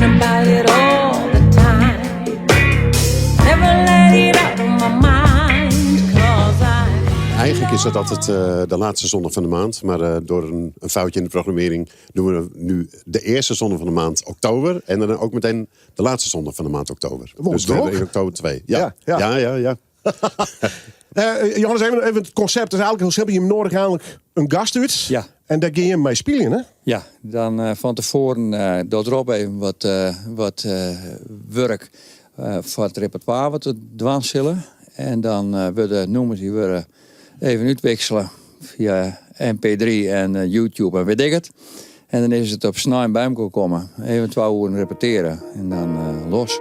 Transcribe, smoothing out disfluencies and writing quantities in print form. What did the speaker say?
Thinking about it all the time. Never let it out of my mind. 'Cause I Eigenlijk is dat altijd de laatste zondag van de maand. Maar door een foutje in de programmering doen we nu de eerste zondag van de maand oktober. En dan ook meteen de laatste zondag van de maand oktober. Wat Dus we hebben druk. in oktober twee. Ja, Ja. ja. Johannes, even het concept is eigenlijk heel simpel. Je nodigt eigenlijk in gast út. Ja. En dêr geane je mei spyljen, hè? Ja, dan fan tefoaren docht Rob even wat wurk foar it repertoire wat we dwaan sille. En dan wurde nûmers dy wurde even útwiksele fia MP3 en YouTube en wit ik it. En dan is it op snein by elkoar komme. Even 2 oeren repetearje en dan los.